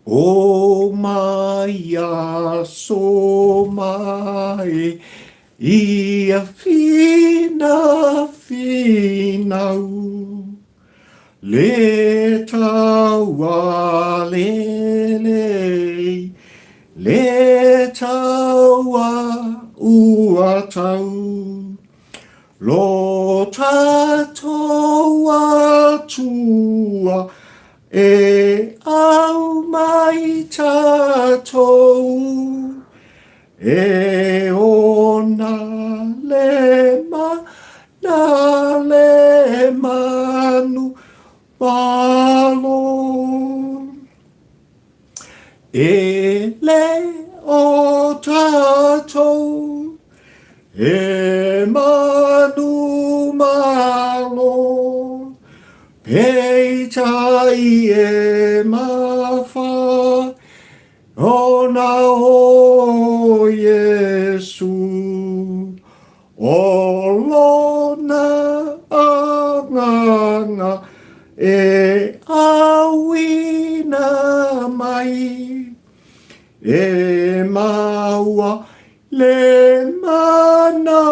O mai aso mai ia whina whinau Le taua lelei Le taua ua tau Lo tatou Atua E au mai tatou E ona le mana le manu malo. E le o tatou e manu malo, Peitai e mawha ona o Iesu, O lona agaga e auina mai, E maua le mana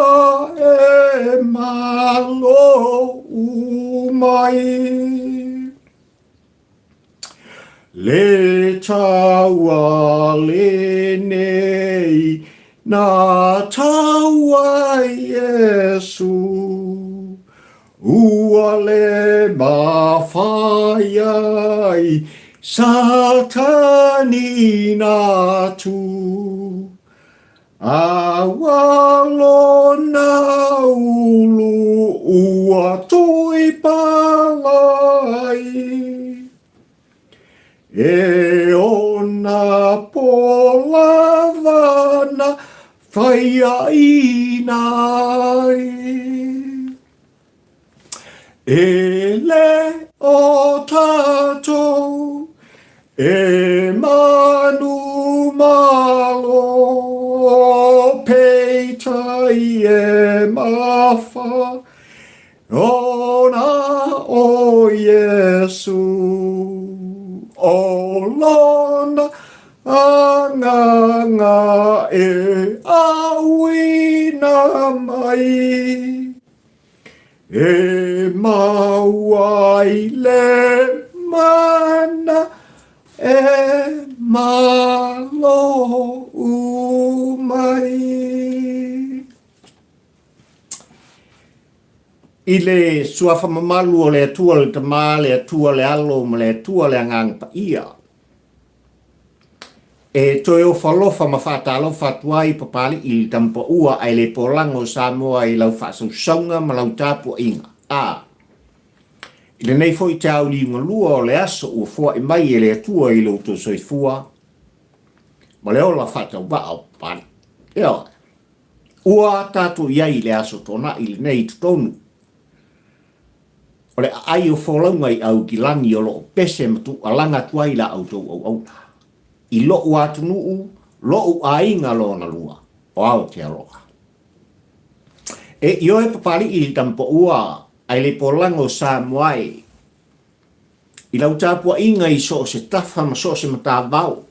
e malo mai. Le taua lenei na taua Iesu, Ua le mawhai ai Satani natu. A ua lona ulu ua tui palai. E ona polavana whaiaina ai. E le o tatou, e manu malo, peitai e mawha, ona o Iesu, o lona agaga e auina mai. E mau ai le mana e malo mai. I le suafa mamalu o le Atua le Tama, le Atua le Alo ma le Atua le Agaga Paia. E toe ofo alofa ma faatalofa atu ai Papali'i i le Tamapaua ae le polaga o Samoa i lau faasausauga ma lau tapuaiga. A. I lenei foi te ao liugalua o le aso ua foai mai e le Atua i lo outou soifua ma le ola faatauvaa o Papali'i. Ioe. Ua tatou i ai i le aso Toonai lenei i totonu O le aai o folauga i Aukilani o lo o pese ma tuualaga atu ai la outou auauna. I loʻu atunuu, loʻu aiga lona lua, o Aotearoa. E ioe Papali'i i le Tamapaua ae le polaga o Samoa e i lau tapuaiga i so o se tafa ma so o se matavao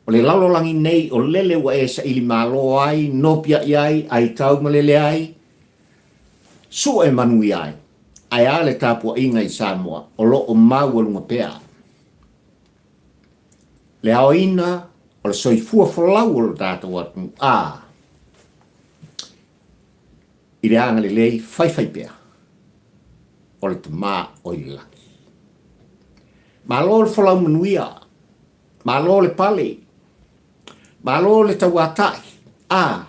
o le lalolagi nei o lele ua e saili malo ai, nopiai ai, aitau malele ai, Sue manuia ai, ae a le tapuaiga i Samoa o lo o maualuga pea le aoina o le soifua folau o lo tatou atunuu, a i le agalelei faifaipea o le Tama o i le lagi. Malo le folau manuia, malo le pale, malo le tauatai, a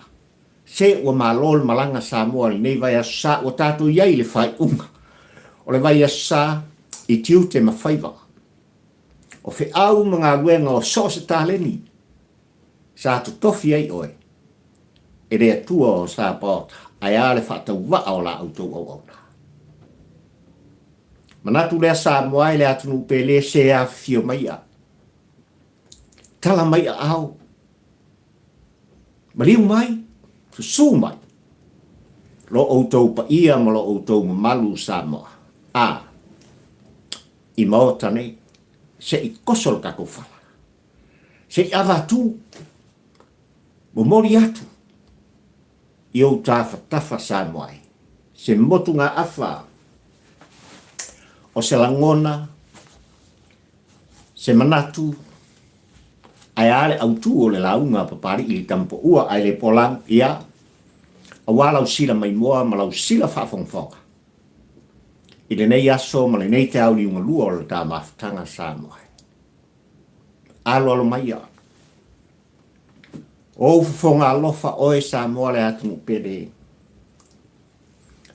Se ua malo le malaga Samoa i lenei vaiaso sa ua tatou i ai i le faaiuga o le vaiaso sa i tiute ma faiva o feau ma galuega o so o se taleni sa totofi ai oe e le Atua o Sapaota ae a le faatauvaa o la outou auauna. Manatu lea Samoa e le atunuu pele se afifio maia. Tala mai aao. Maliu mai, susu mai lo outou paia ma lo outou mamalu Samoa. A, i Maota nei, Se i koso le tatou fala. Se i avatu, momoli atu i ou tafatafa Samoa e. Se motugaafa o se lagona, se manatu, ae a le autu o le lauga a Papalii i le Tamapoua ae le Polang, ia, aua lau sila maimoa ma lau sila faafogafoga i lenei aso ma lenei taeao liugalua o le ta mafutaga Samoa e. Aloalo maia, o ou fofoga alofa oe Samoa le atunuu pele,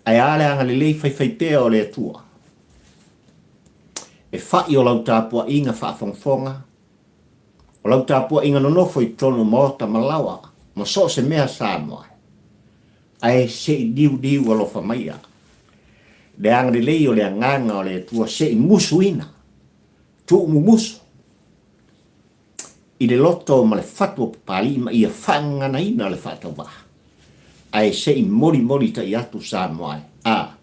ae a le agalelei faifaipea o le Atua e fa'i o lau tapua'iga faafogafoga, o lau tapua'iga nonofo i totonu o maota ma laoa ma so o se mea Samoa, ae se i liuliu alofa maia le agalelei o le Agaga o le Atua se i musuina, tuumumusu i le loto ma le fatu o Papalii ma ia faagaganaina le faatauvaa, ae se i molimolita'i atu Samoa e, a,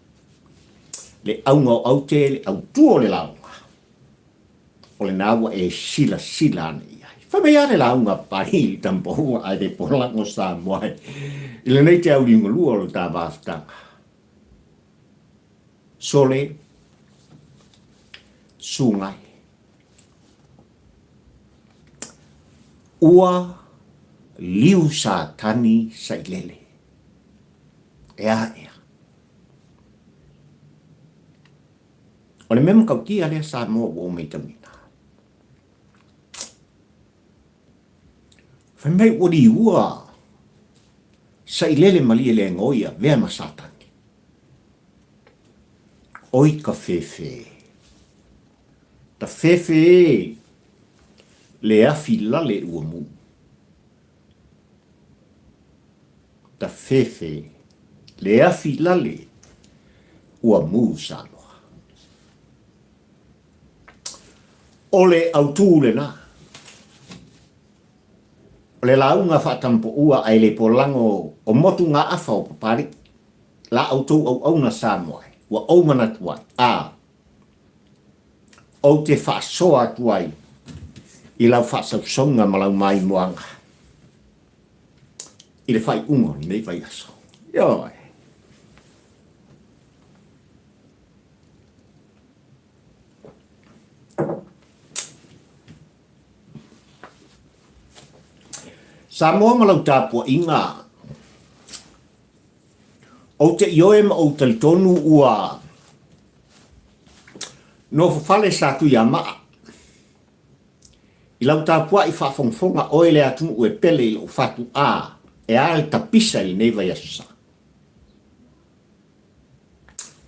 le auga o aute, le autu o le lauga, o lena ua e silasila ane i ai. Fai mai lava le lauga a Papalii i le tamapaua ae le polago Samoa e, i lenei te auliugalua o le ta mafutaga. Sole, sugai. Ua liu Satani sailele. E a ea? O le mea matautia lea Samoa ua ou matauina. Fai mai ua liua sailele malie le goi avea ma Satani. Oi ka fefe. Ta fefe e le afi lale ua mu. Ta fefe le afi lale ua mu Samoa. O le autū lena. O le lauga faatampoua ae le polago o motugaafa o Papalii, la outou auauna Samoa e, ua ou manatu ai, a ou te faasoa atu ai i lau faasausauga ma lau maimoaga i le faaiuga o lenei vaiaso. Ioe. Samoa ma lau tapuaiga, ou te ioe ma ou talitonu ua nofofale sa Tuiamaa i lau tapuai faafogafoga oe le atunuu e pele i lou fatu a e a le tapisa i lenei vaiaso sa.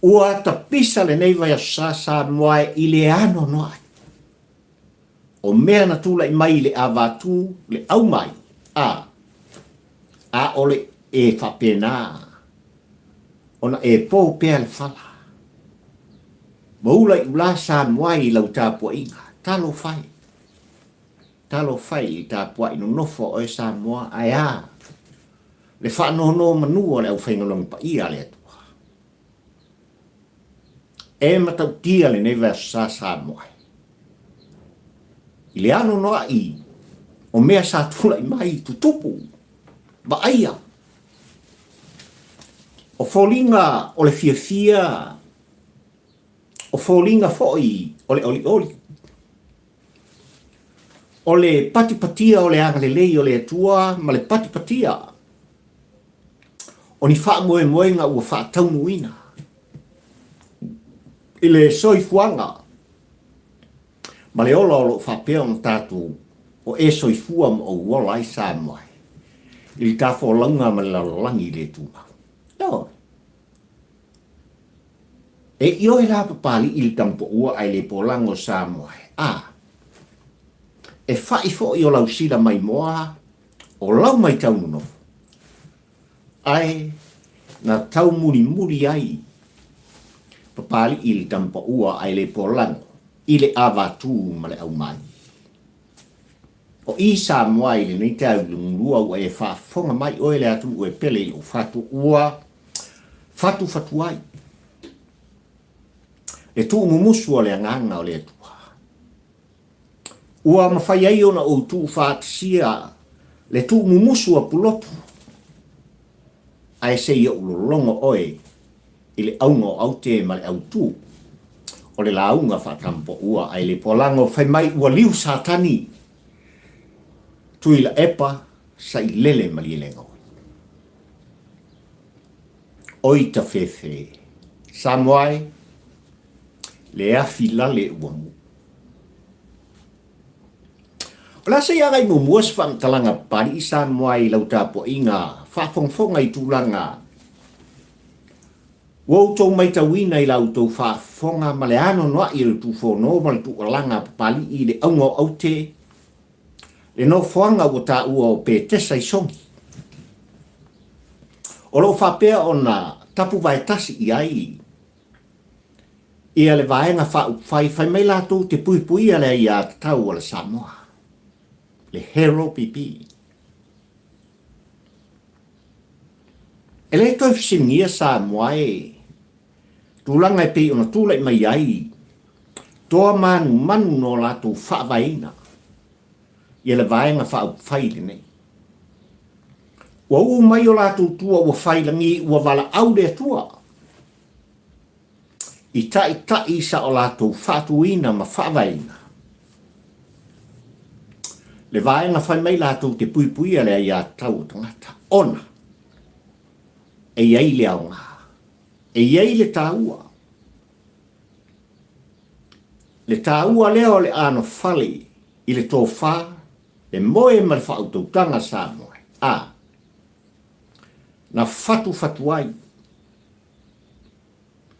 Ua tapisa lenei vaiaso sa Samoa e i le anoanoai. O mea na tulai mai i le avatu, le aumai, a, ʻaʻole e faapena ona e po pea le fala. Ma ula i ula Samoa i lau tapuaiga, talofa e, talofa e i le tapuai nonofo a oe Samoa, ae a le faanonomanu a le aufaigaluega paia a le Atua. E matautia lenei vaiaso sa Samoa i le anoanoai o mea sa tulai mai tutupu, vaaia. O foliga o le fiafia, o foliga foi o le olioli. O le patipatia o le agalelei o le Atua ma le patipatia o ni faamoemoega ua faataunuuina i le soifuaga ma le ola o lo o faapea ona tatou o e soifua ma ou ola ai Samoa i le tafolauga ma le lalolagi i le tumau. Ioe. E ioe la Papalii i le tamapoua ae le polago Samoa e. A. E fa'i foi o lau sila maimoa o lau maitau nonofo, ae na taumulimuli ai Papalii i le tamapaua ae le polago i le avatū ma le aumai. O i Samoa i lenei taeao lua ua e faafofoga mai oe le atunuu e pele i lou fatu ua fatufatu ai le tuumumusu o le agaga o le Atua. Ua mafai ai ona ou tuufaatasia le tuumumusu a Pulotu, ae se i ou lologo oe i le auga o aute ma le autu o le lauga faatampoua ae le poalago fai mai ua liu Satani Tuilaepa sailele malielegaoi. Oi tafefe Samoa e, le afi lale ua mu. O le a se i agai muamua se faamatalaga Papalii Samoa i lau tapuaiga faafogafoga i tulaga ua outou maitauina i la outou faafofoga ma le anoanoai o le tufono ma le tuualaga a Papalii i le auga o aute, le nofoaga ua taua o Petesa i Sogi. O lo o faapea ona tapuvaetasi i ai ia le Vaega Faaupufai fai mai latou te puipuia le aiatatau a le Samoa, le Hero PP. E le toe fesiligia Samoa e tulaga e pei ona tulai mai ai toa manumanu no latou faavaeina ia le Vaega Faaupufai lenei. Ua uu mai o latou tua ua failagi ua valaau le Atua i taitai sa o latou faatuina ma faavaeina le vaega fai mai latou te puipuia le aiatatau o tagata ona e i ai le aoga, e i ai le taua. Le taua lea o le anofale i le tofa, le moe ma le faautautaga Samoa, a na fatufatu ai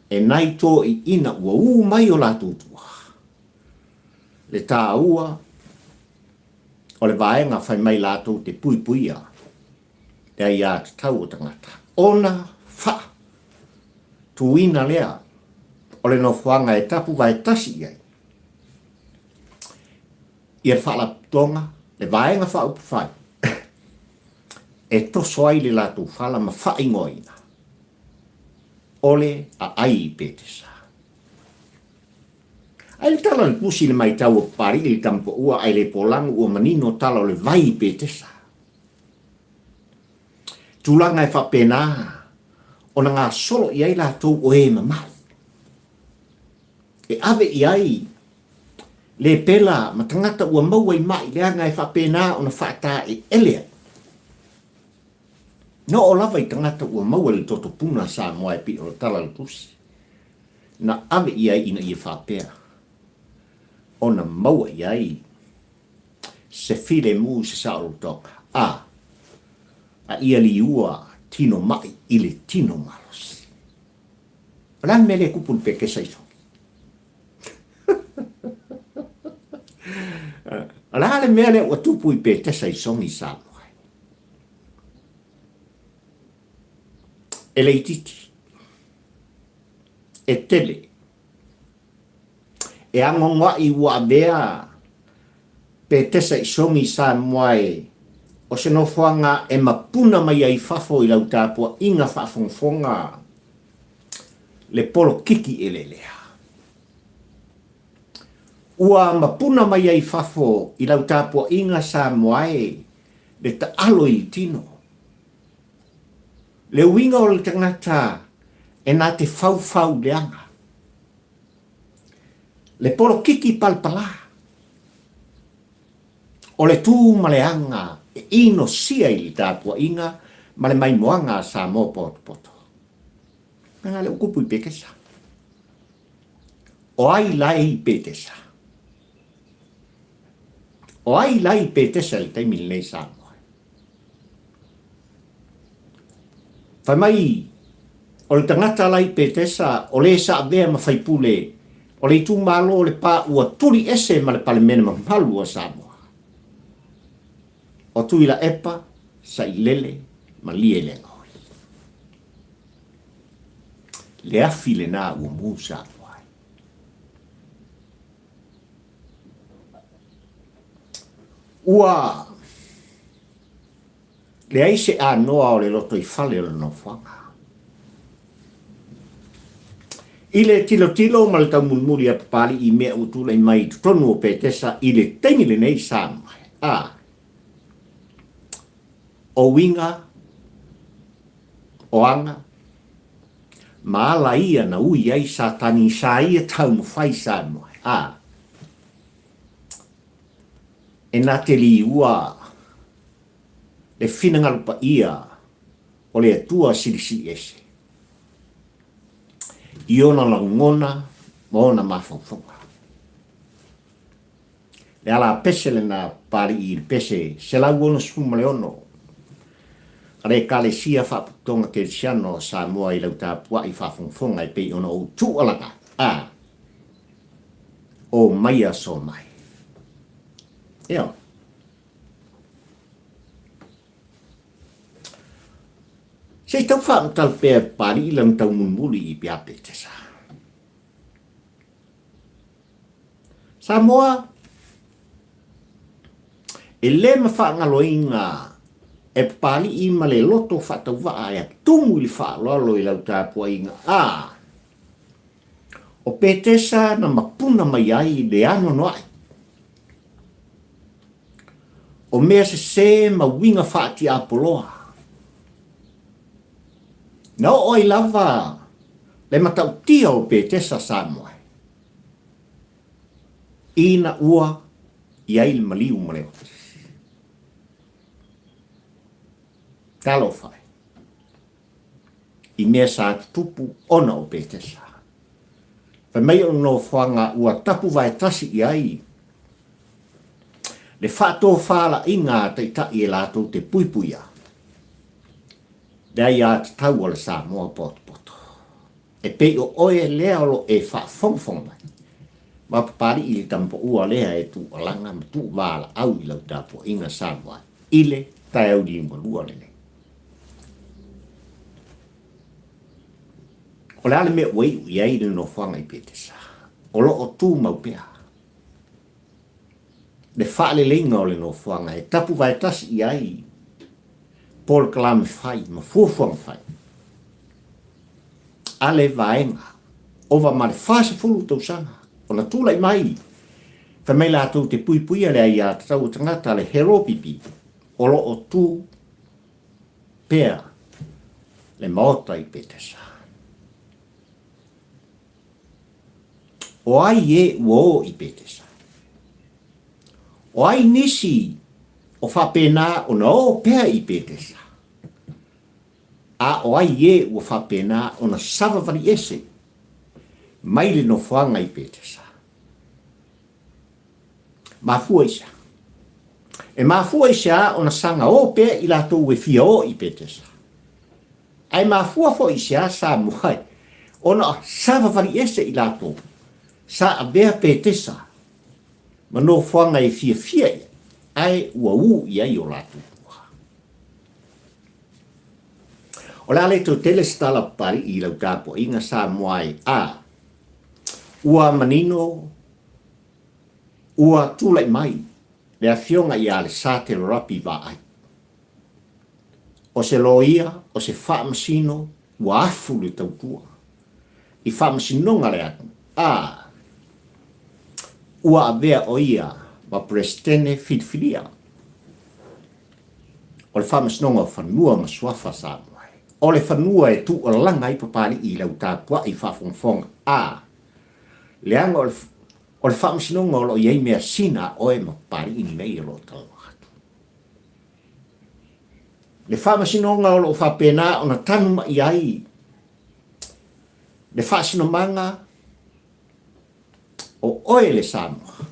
e nai toeaiina ua u mai o latou tua le taua o le vaega fai mai latou te puipuia le aiatatau o tagata ona faa tuina lea o le nofoaga e tapuvaetasi i ai ia le Faalapotopotoga, le Vaega Faaupufai e toso ai le latou fala ma faaigoaina o le aai i Petesa. Ai le tala o le tusi i le maitau o Papalii i le Tamapoua ae le polagu ua manino tala o le vai i Petesa. Tulaga e faapena ona gasolo i ai latou o e mamalu e ave i ai le pela ma tagata ua maua i maʻi leaga e faapena ona faataeleele ai. Na oo lava i tagata ua maua i le toto puna a Samoa e pei o le tala a le tusi, na ave i ai ina ia faapea ona maua i ai se filemu i se saolotoga, a a ia liua tino maʻi i le tino malosi. O le a le mea lea e tupu i le pekesa i Sogi? O le a le mea lea ua tupu i Petesa i Sogi Samoa? E le itiiti. E tele. E anoanoai ua avea Petesa i Sogi Samoa e o se nofoaga e mapuna mai ai fafo i lau tapuaiga faafogafoga le polokiki eleelea. Ua mapuna mai ai fafo i lau tapuaiga Samoa e le taalo i le tino. Le uiga o le tagata e na te faufau leaga. Le polokiki palapala. O le tu ma le aga e inosia i le tapuaiga ma le maimoaga a Samoa potopoto. Nā le ukupu i Petesa. O ai la i Petesa? O ai la i Petesa i le taimi lenei Samoa? Fai mai, o le tagata la i Petesa, o le sa avea ma faipule, o le itumalo o Lepā ua tuli ese ma le Palemene mamalu o Samoa. O Tuilaepa, Sailele, Malielegaoi. Le afi lena ua mu Samoa ai. Ua leai se anoa o le lotoifale o le nofoaga. I le tilotilo ma le taumulimuli a Papali'i i mea ua tulai mai i totonu o Petesa i le taimi lenei Samoa, a o uiga, o aga, ma ala ia na ui ai Satani sa ia taumafai Samoa, a e na te liua le finagalo paia o le Atua Silisili Ese i ona lagona ma ona mafaufauga. Le ala pese lena Papali'i i le pese 166 a le Ekalesia Faapotopotoga Kerisiano o Samoa i lau tapua'i faafogafoga e pei ona ou tuualaga a o mai aso mai. Ioe. Se i tau faamatala pea e Papali'i lana taumulimuli i Piapetesa. Samoa, e le mafaagaloina e Papali'i ma le loto faatauvaa e atumu i le faaaloalo i lau tapuaiga a o Petesa na mapuna mai ai le anoanoai O mea sese ma uiga faatiapoloa. Na oo ai lava le matautia o Petesa Samoa ina ua i ai le maliu ma le oti. Talofa e, i mea sa tutupu ona o Petesa. Fai mai o le nofoaga ua tapuvaetasi i ai le faatofalaiga a Taitai e latou te puipuia le aiatatau a le Samoa potopoto. E pei o oe lea o lo o e faafogafoga mai ma Papali'i i le tamapaua lea e tuualaga ma tuuvalaau i lau tapuaiga Samoa i le taeao liugalua lenei. O le a le mea ua iu i ai le nofoaga i Petesa? O lo o tumau pea le faaleleiga o le nofoaga e tapuvaetasi i ai polokalame fai ma fuafuaga fai a le vaega ova ma le 40 tausaga ona tulai mai fai mai latou te puipuia le aiatatau a tagata le HELOPP o lo o tu pea le Maota i Petesa. O ai e ua o i Petesa? O ai nisi o faapena ona o pea i Petesa? A o ai e ua faapena ona savavali ese mai le nofoaga i Petesa? Mafua i sea? E mafua i sea ona saga o pea i latou e fia o i Petesa? Ae mafua foi i sea Samoa ona savavali ese i latou sa avea Petesa ma nofoaga e fiafia i ai, ae ua u i ai o latou tua. O le a le toe tele se tala Papali'i i lau tapuaiga Samoa e a ua manino ua tulai mai le afioga ia Alesatelo Rapi Vaai. O se loia, o se faamasino ua afu le tautua i faamasinoga a le atunuu, a ua avea o ia ma Peresetene filifilia o le Faamasinoga o Fanua ma Suafa Samoa. O le fanua e tuualaga ai Papali'i i lau tapuai faafogafoga, a leaga o le o le faamasinoga o lo o i ai measina a oe ma Papali'i lenei o lo o talanoa atu. Le faamasinoga o lo o faapena ona tanumai ai le faasinomaga o oe le Samoa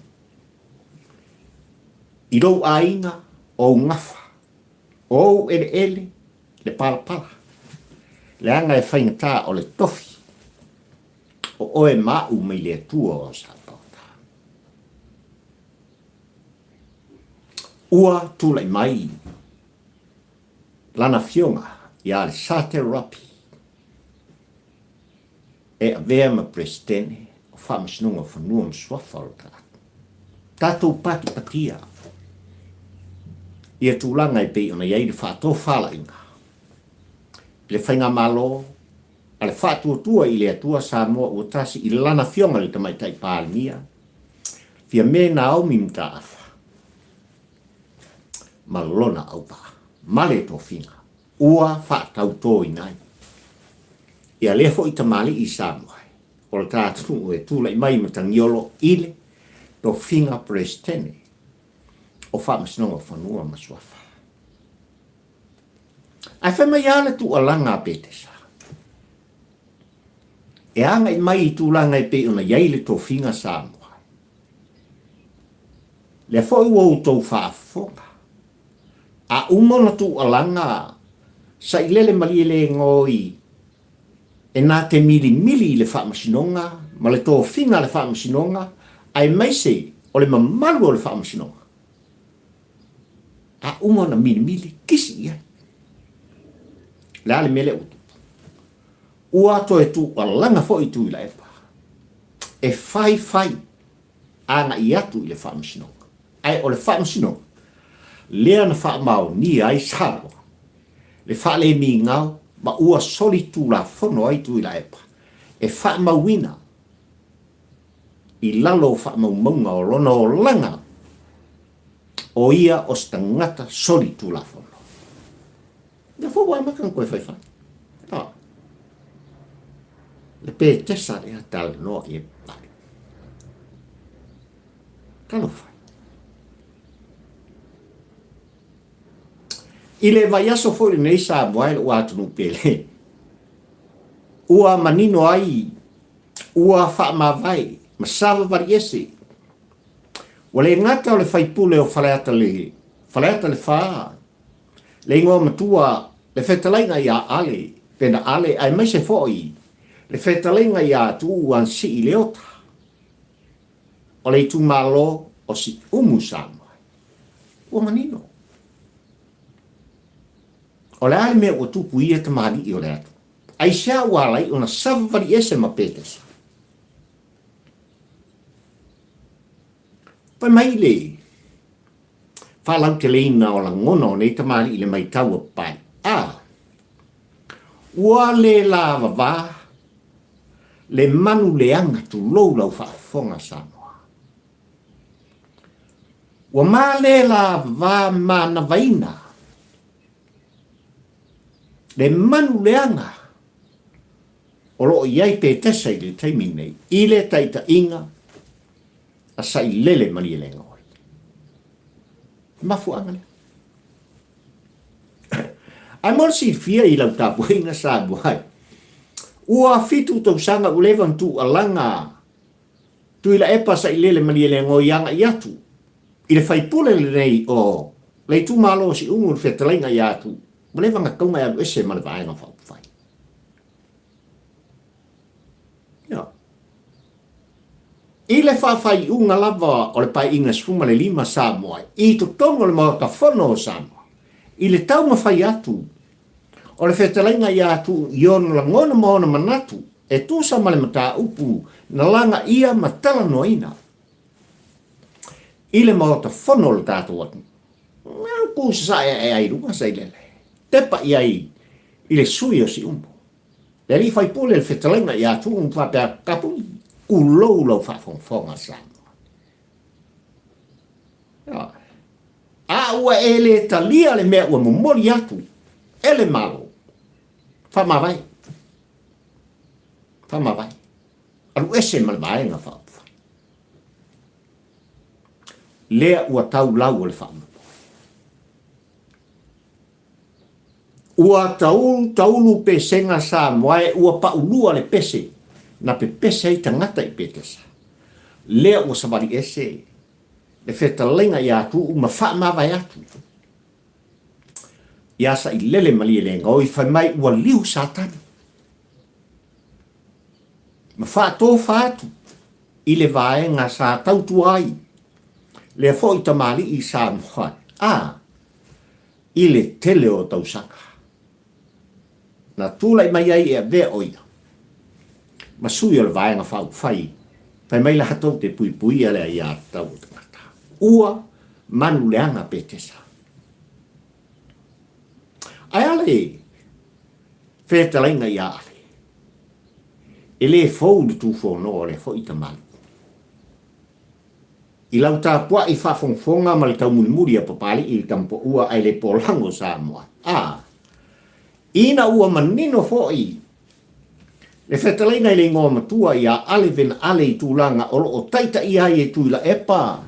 i lou aiga, o ou gafa, o ou eleele, le palapala, leaga e faigata o le tofi o oe ma au mai le Atua o Sapaota. Ua tulai mai lana afioga ia Alesate Rapi e avea ma Peresetene o Faamasinoga o Fanua ma Suafa o le tagata. Tatou patipatia ia tulaga e pei ona i ai le faatofalaiga i le Faigamalo. a le Faatuatua i le Atua Samoa Ua Tasi i lana Afioga i le Tamaitai Palemia, Fiame Naomi Mataafa, ma lona auvaa, ma le tofiga ua faatautoina ai ia lea foi tamalii Samoa o le ta atunuu e tulai mai i Matagiolo i le tofiga Peresetene o Faamasinoga o Fanua ma Suafa. Ae fai mai lava le tuualaga a Petesa, e agai mai i tulaga e pei ona i ai le tofiga Samoa. Lea foi ua outou faafofoga, a uma ona tuualaga sailele malie le goi e na te milimili i le faamasinoga ma le tofiga a le faamasinoga aemaise o le mamalu o le faamasinoga, a uma ona milimili, kisi i ai. O le a le mea lea ua tupu? Ua toe tuualaga foi Tuilaepa e faifai agai atu i le faamasinoga. Ae o le faamasinoga lea na faamaonia ai Samoa le faalemigao ma ua solitulafono ai Tuilaepa e faamauina i lalo o faamaumauga o lona olaga o ia o se tagata solitulafono. Lea foi ua amata ona toe faifai. Ah. Le petesa lea talanoa i ai Papalii. Talofa. I le vaiaso foi lenei Samoa e lou atunuu pele, ua manino ai, ua faamavae ma savavali ese. Ua le gata o le faipule o Faleata le, Faleata le Fa, le igoa matua, le fetalaiga ia Ale, Pena Ale, aemaise foi le fetalaiga ia Tuuu Ansii Leota o le itumalo o Siumu Samoa. Ua manino. O le a le mea ua tupu i ia tamalii o le atunuu? Aisea ua ala ai ona savavali ese ma Petesa? Fai mai le faalauteleina o lagona o nei tamalii i le maitau a Papalii. A Ua le lavava le manu leaga tulou lau faafofoga Samoa. Ua ma le lavava manavaina le manu leaga o lo o i ai Petesa i le taimi nei i le taitaiga a Sailele Malielegaoi. Le mafuaaga lea. Ae mo le silafia i lau tapuaiga Samoa, ua fitu tausaga ua leva ona tuualaga Tuilaepa Sailele Malielegaoi agai atu i le faipule lenei o le itumalo o Siumu i le fetalaiga ia atu, ua leva ona tauga e alu ese ma le Vaega Faaupufai. Ioe. I le faafaiuga lava o le Paeaiga 15 Samoa i totonu o le Maota Fono o Samoa, i le taumafai atu o le fetalaiga ia Tuuu i ona lagona ma ona manatu e tusa ma le mataupu na lagaia ma talanoaina i le Maota Fono o le tatou atunuu. Na ku sasae ae ai i luga Sailele, tepa i ai i le sui o Siumu. Le alii faipule le fetalaiga ia Tuuu ma faapea, Kapuni, tulou lau faafogafoga Samoa. A ua e le talia le mea ua momoli atu e le Malo, faamavae, faamavae, alu ese ma le Vaega Faaupufai. Lea ua tau lau o le faamoemoe. Ua taulu taulu pesega Samoa e ua paulua le pese na pepese ai tagata i Petesa. Lea ua savali ese le fetalaiga ia Tuuu ma faamavae atu ia Sailele Malielegaoi fai mai ua liu Satani ma faatofa atu i le vaega sa tautua ai lea foi tamalii Samoa a i le tele o tausaga na tulai mai ai e avea ʻo ia ma sui o le Vaega Faaupufai, fai mai latou te puipuia le aiatatau o tagata. Ua manu leaga Petesa. Ae a le fetalaiga ia Ale? E le fou le tufonoa o lea foi tamalii. I lau tapuai faafogafoga ma le taumulimuli a Papalii i le Tamapoua ae le polago Samoa. A! Ina ua manino foi le fetalaiga i le igoa matua ia Ale Vena Ale i tulaga o lo o taitaia ai e Tuilaepa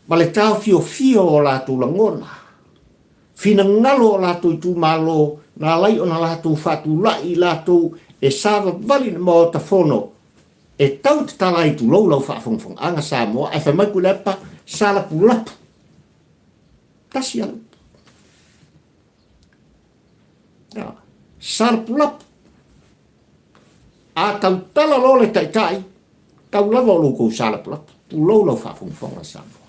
ma le taofiofia o latou lagona, finagalo o latou itumalo na alai ona latou faatulai i latou e savavali i le Maota Fono e tau tatala ai tulou lau faafogafogaaga Samoa ae fai mai Tuilaepa sa lapulapu tasi a le upu. Sa lapulapu a tautala loa le taitai tau lava o lo outou sa lapulapu tulou lau faafogafoga Samoa.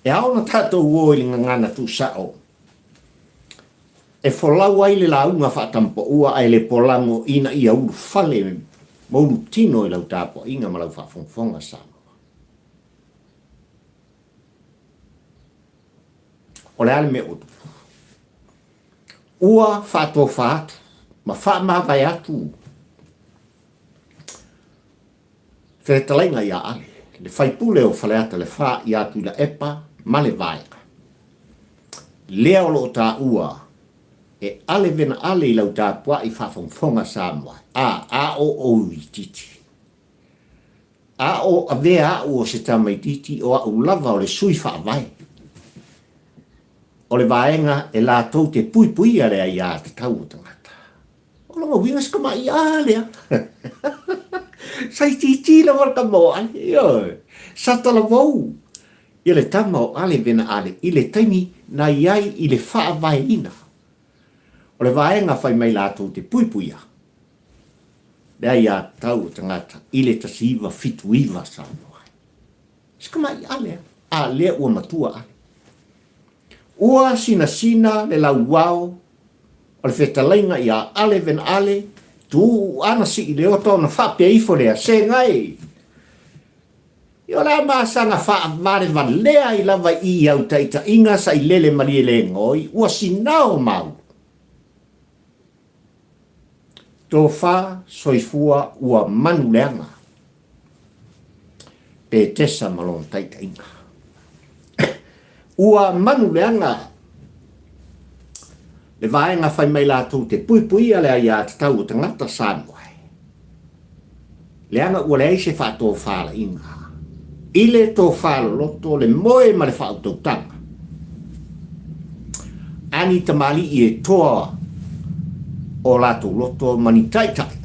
E ao ona tatou o i le gagana tuusao e folau ai le lauga faatampaua ae le polago ina ia ulufale ma ulutino i lau tapuaiga ma lau faafogafoga Samoa. O le a le mea ua tupu? Ua faatofa atu ma faamavae atu fetalaiga ia Ale, le faipule o Faleata le Fa ia Tuilaepa ma le Vaega. Lea o lo o taua e Ale Vena Ale i lau tapuai faafogafoga Samoa, a, a o ou itiiti. A o avea au o se tamaitiiti o au lava o le sui faavae o le vaega e latou te puipuia le aiā tatau o tagata. O lona uiga se tamaʻi a lea. Sa itiiti lava le tama o Ale. Ioe. Sa talavou ia le tama o Ale vena Ale i le taimi na i ai i le faavaeina o le vaega fai mai latou te puipuia le aiatatau o tagata i le 1979 Samoa ai. Se tamaʻi a lea. A lea ua matua Ale. Ua sinasina le lauao o le fetalaiga ia Ale vena Ale, tuu ana sii le ota ona faapea ifo lea, Sega e! Ia o le a masaga faavalevalea ai lava i i au taitaiga sa i lele malie le goi, ua sinao maulu. Tofa soifua ua manu leaga. Petesa ma lona taitaiga. Ua manu leaga le vaega fai mai latou te puipuia le aiatatau o tagata Samoa. Leaga ua leai se faatofalaiga i le tofa loloto, le moe ma le faautautaga a ni tamalii e toa o latou loto ma ni taitai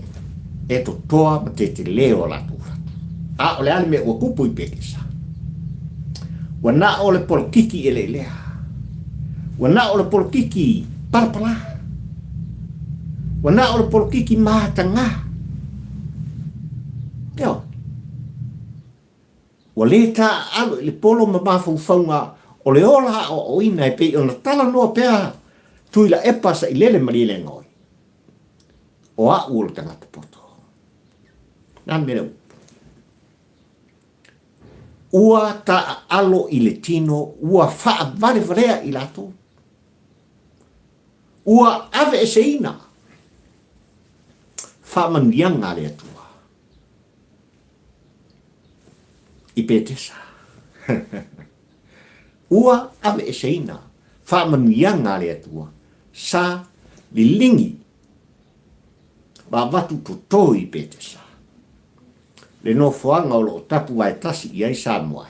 e totoa ma tetele o latou fatu. A o le a le mea ua tupu i Petesa? Ua na o le polokiki eleelea. Ua na o le polokiki palapala. Ua na o le polokiki matagā. Ioe. Ua lē taaalo i le polo ma mafaufauga o le ola aoaoina e pei ona talanoa pea Tuilaepa Sailele Malielegaoi, O au o le tagata poto. Na mea le upu. Ua taaalo i le tino, ua faavalevalea i latou. Ua aveeseina faamanuiaga a le Atua. I Petesa. Ua aveeseina faamanuiaga a le Atua sa liligi ma avatu toto i Petesa, le nofoaga o lo o tapuvaetasi i ai Samoa.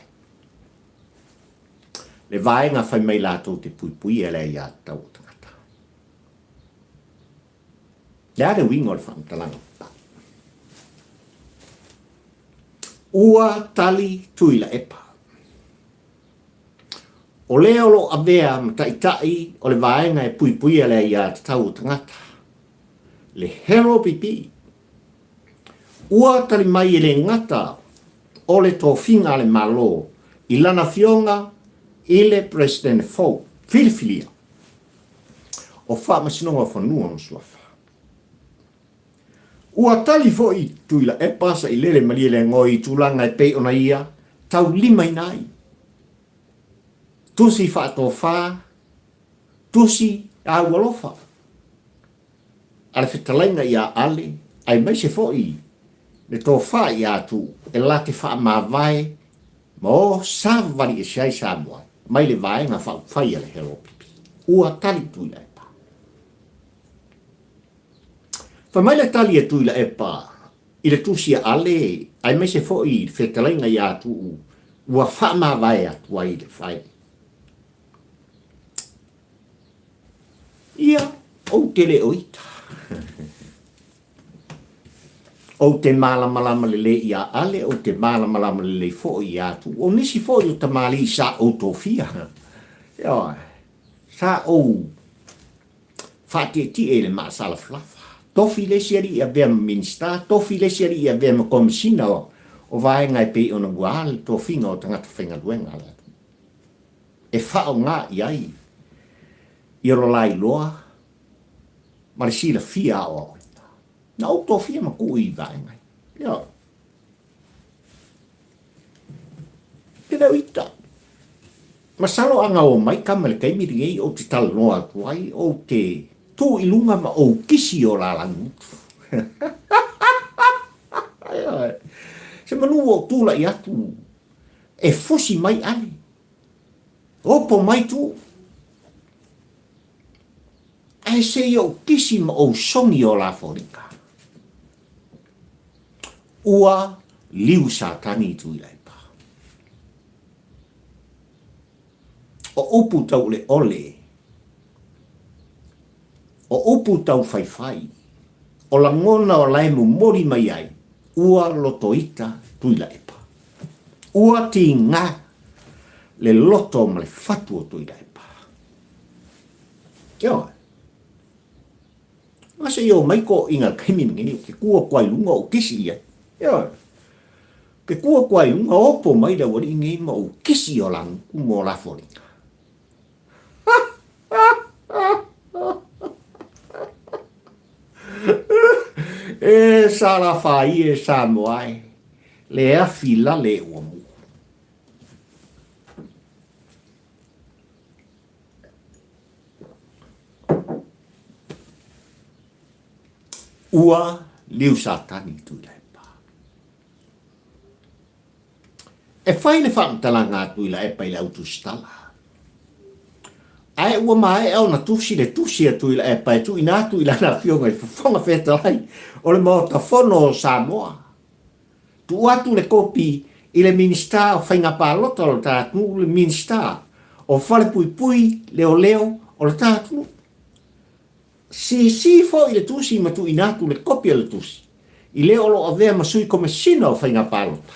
Le vaega fai mai latou te puipuia le aiatatau o tagata. Le a le uiga o le faamatalaga papai? Ua tali Tuilaepa. O lea o lo o avea ma taitai o le vaega e puipuia le aiatatau o tagata, le Hero Pipii. Ua tali mai e le gata o le tofiga a le Malo i lana afioga i le Peresetene fou, filifilia o Faamasinoga o Fanua ma Suafa. Ua tali foi Tuilaepa Sailele Malielegaoi i tulaga e pei ona ia taulimaina ai tusi faatofa, tusi aualofa. a le fetalaiga ia Ale aemaise foi le tofa ia Tuuu e la te faamavae ma o savavali ese ai Samoa mai le vaega faaupufai a le HLPP. Ua tali Tuilaepa. Fai mai le tali a Tuilaepa i le tusi a Ale aemaise foi i le fetalaiga ia Tuuu ua faamavae atu ai le fai. Ia, ou te le o ita. Ou te malamalama lelei iā Ale, ou te malamalama lelei foi iā Tuuu. O nisi foi o tamalii sa ou tofia. Ioe, sa ou faatietie i le maasalafalafa. Tofi le isi alii e avea ma Minisita, tofi le isi alii e avea ma Komesina o, o vaega e pei ona ua le tofiga o tagata faigaluega a le atunuu. E faaaoga i ai i lo la iloa ma le silafia aoaoina. Na ou tofia ma tuu i vaega ia. Ioe. Te leo ita. Masalo a gao mai kama i le taimi lenei ou te talanoa atu ai, ou te tu i luga ma ou kisi o lalagimutu. Ioe. Se manu ua ou tulai atu e fusi mai ale. Opo mai tu. Ae se i ou kisi ma ou sogi o la foliga. Ua liu Satani i Tuilaepa. O upu tauleole, o upu taufaifai, o lagona o la e momoli mai ai, ua lotoita Tuilaepa. Ua tiga le loto ma le fatu o Tuilaepa. Ioe. A se i o mai toʻiga i le taimi lenei, ou te tu atu lava i luga ou kisi i ai. Ioe. Ou te tu atu lava i luga, opo mai le aualii nei ma ou kisi i o la gutu ma o la foliga. E Salafai e Samoa e, le afi lale ua mu. Ua liu Satani Tuilaepa. E fai le faamatalaga a Tuilaepa i le au tusitala. Ae ua maea ona tusi le tusi a Tuilaepa e tuuina atu i lana afioga i le Fofoga Fetalai o le Maota Fono o Samoa. Tuu atu le kopi i le Minisita o Faiga Palota o le ta atunuu, le Minisita o Falepuipui Leoleo o le ta atunuu. Sisi foi le tusi ma tuuina atu le kopi o le tusi i le o lo o avea ma Sui Komesina o Faiga Palota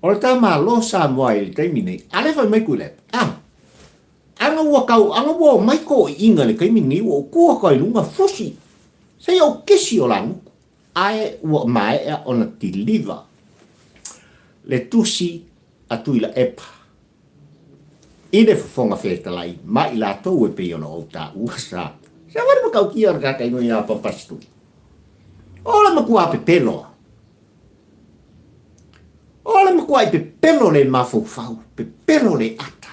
o le ta Malo Samoa i le taimi nei. A lea fai mai Tuilaepa, a, ana ua tau, ana ua omai toeaiina i le taimi nei ua ou tu atu ai i luga fusi, seia ou kisi o lanuku. Ae ua maea ona deliver le tusi a Tuilaepa i le Fofoga Fetalai ma i latou e pei ona ou taua sa se avane matautia o le tataino ia Papasitu. O le matua pepelo a. O le matuai pepelo le mafaufau, pepelo le ata.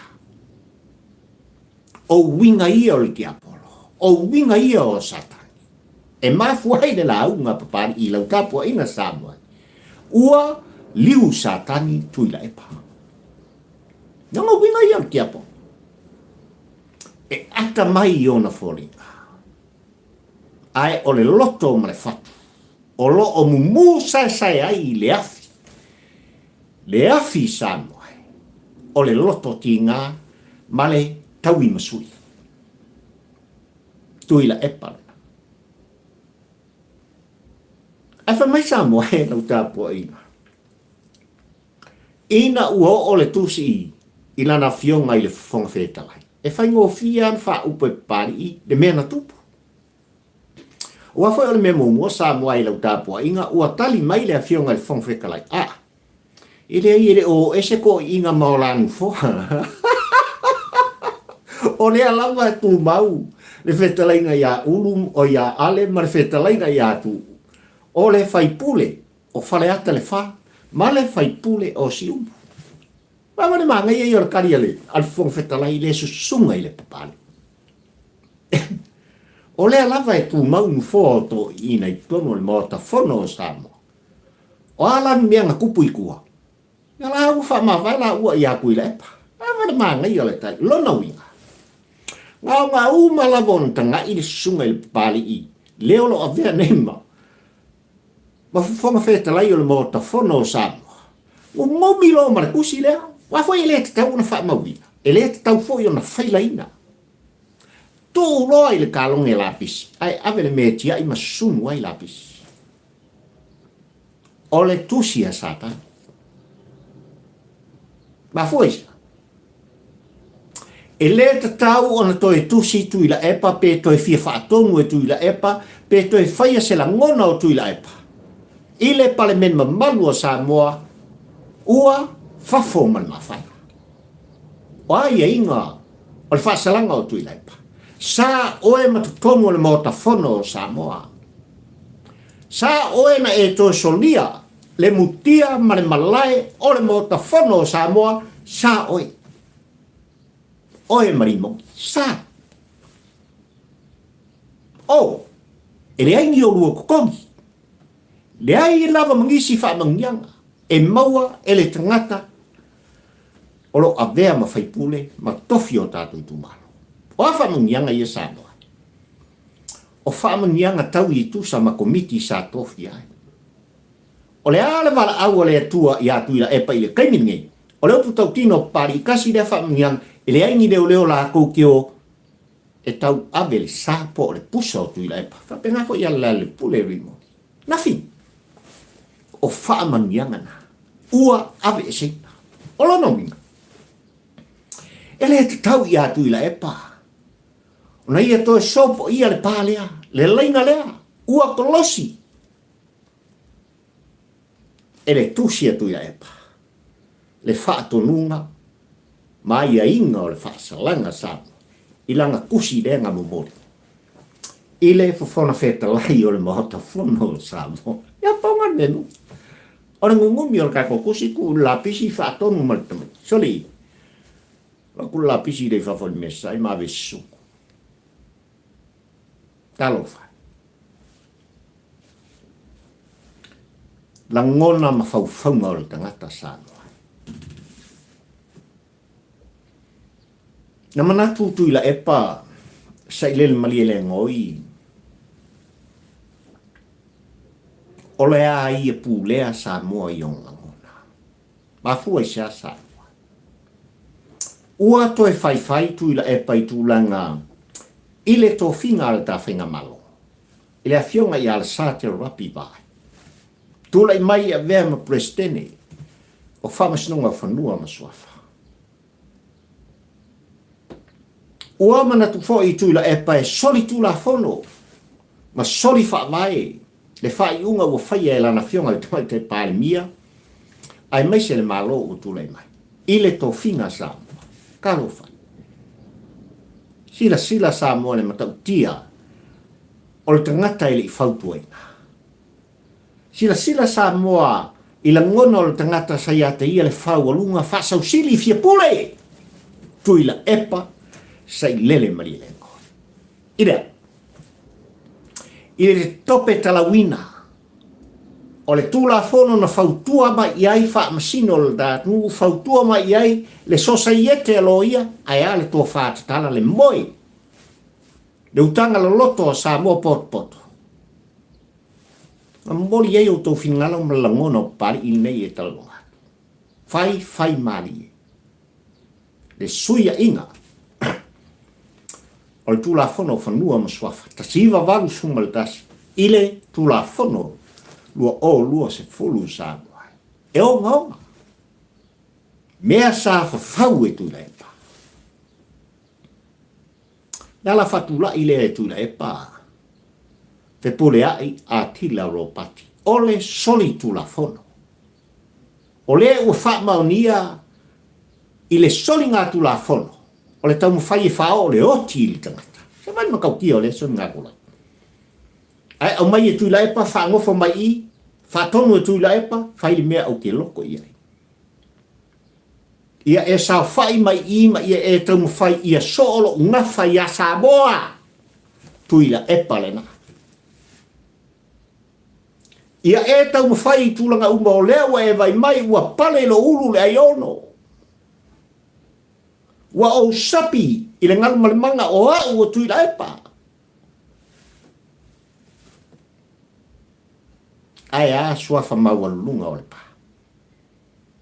O uiga ia o le tiapolo, o uiga ia o Satani. E mafua ai le lauga a Papalii i lau tapuaiga Samoa, ua liu Satani Tuilaepa. Lona uiga ia o le tiapolo, e ata mai i ona foliga, ae o le loto ma le fatu, o lo o mumu saesae ai i le afi, le afi Samoa, o le loto tiga ma le tauimasui. Tuilaepa lena. Ae fai mai Samoa e lau tapuaiga. Ina ua oo le tusi i lana afioga i le Fofoga Fetalai, e faigofie lava ona faaupu e Papalii le mea na tupu. Aua foi o le mea muamua Samoa i lau tapuaiga, ua tali mai le afioga i le Fofoga Fetalai, a, E leai, e le o oo ese toeaiina ma o la nofoa. O lea lava e tumau le fetalaiga ia Ulu, o ia Ale ma le fetalaiga ia Tuuu. O le faipule o Faleata le Fa ma le faipule o Siumu. Aua le manaia ia o le tali a le Fofoga Fetalai i le susuga i le Papalii. O lea lava e tumau nofoa o toeaiina i totonu o le Maota Fono o Samoa. O a la ni mea na tupu i tua? Ia la ua faamavae laua ia Tuilaepa. Ava le manaia o le tali. Lona uiga, na ona uma lava ona tagai le susuga i le Papalii lea o lo o avea nei ma ma Fofoga Fetalai o le Maota Fono o Samoa, mumumi loa ma le tusi lea, aua foi e le tatau ona faamauina, e le tatau foi ona failaina. Tuu loa i le kaloge lapisi, ae ave le mea e tiai ma susunu ai lapisi. O le tusi a Satani. Mafua i se? E lē tatau ona toe tusi Tuilaepa pe toe fia faatonu e Tuilaepa pe toe faia se lagona o Tuilaepa i le Palemene mamalu o Samoa ua fafo ma le mafaia. O a aiaiga o le faasalaga o Tuilaepa? Sa oe ma totonu o le Maota Fono o Samoa. Sa oe na e toe solia le mutia ma le malae o le Maota Fono o Samoa, sa oe. Oe ma Limogi, sa. O, e leai ni olua totogi, leai lava ma nisi faamanuiaga e maua e le tagata o lo o avea ma faipule ma tofi o tatou itumalo. O a faamanuiaga ia Samoa? O faamanuiaga tau i tusa ma komiti sa tofia ai. O le a le valaau a le Atua iā Tuilaepa i le taimi lenei? O le upu tautino o Papalii kasi lea faamanuiaga, e leai ni leoleo latou te o e tau ave le sa po o le pusa o Tuilaepa. Faapena foi ia Lealailepule Rimoni. Nothing. O faamanuiaga na ua aveeseina. O lona uiga, e le tatau iā Tuilaepa ona ia toe sopoia le pa lea, le laina lea, ua kolosi e le tusi a Tuilaepa le faatonuga ma aiaiga o le faasalaga Samoa i lana tusi lea na momoli i le Fofoga Fetalai o le Maota Fono o Samoa. Ia pau na le mea nui. O le gugumi o le tatou tusi tuu i le lapisi faatonu ma le tamaiti. Soli, avatu le lapisi lea i fafo i le mesa ma ave i susuga. Talofa. Lagona ma faufauga o le tagata Samoa. Na manatu Tuilaepa sailele Malielegaoi o le a ia pulea Samoa i ona lagona. Mafua i se a Samoa? Ua toe faifai Tuilaepa i tulaga i le tofiga a le ta Faigamalo i le Afioga ia Alesatero Rapi Vai. Tulai mai e avea ma Peresetene o Faamasinoga o Fanua ma Suafa. Ua manatu foi Tuilaepa e soli tulafono ma soli faavae le faaiuga ua faia e lana Afioga i le Tamaitai Palemia aemaise le Malo ua tulai mai i le tofiga a Samoa. Talofa! Silasila Samoa i le matautia o le tagata e le i fautuaina. Silasila Samoa i lagona o le tagata sa ia te ia le faualuga faasausili fia pule! Tuilaepa Sailele Malielegaoi. I le a? I le tope talauina o le Tulafono na fautua mai i ai Faamasino o le atunuu, fautua mai i ai le Sosaiete a Loia, ae a le tofa tatala le moe, le utaga loloto a Samoa potopoto. Na momoli ai outou finagalo ma le lagona o Papalii lenei e talanoa atu. Fai fai malie le suiaiga o le Tulafono o Fanua ma Suafa 1981 i le Tulafono 2020 Samoa e ogaoga mea sa fafau e Tuilaepa. Le ala faatulai lea e Tuilaepa, Fepuleai Atila Ropati, o le solitulafono. O lea ua faamaonia i le soligatulafono o le taumafai e faaoo le oti i le tagata. Se mai le matautia o lea soligatulafono. Ae aumai e Tuilaepa, faagofo mai i, faatonu e Tuilaepa, fai le mea ou te loto i ai. Ia e saofai mai i ma ia e taumafai ia soo lou gafa iā Samoa. Tuilaepa lena. Ia e taumafai i tulaga uma o lea ua e vaai mai ua pale i lou ulu le aiono. Ua ou sapi i le galu ma le maga o au o Tuilaepa. Ae a suafa maualuluga o Lepa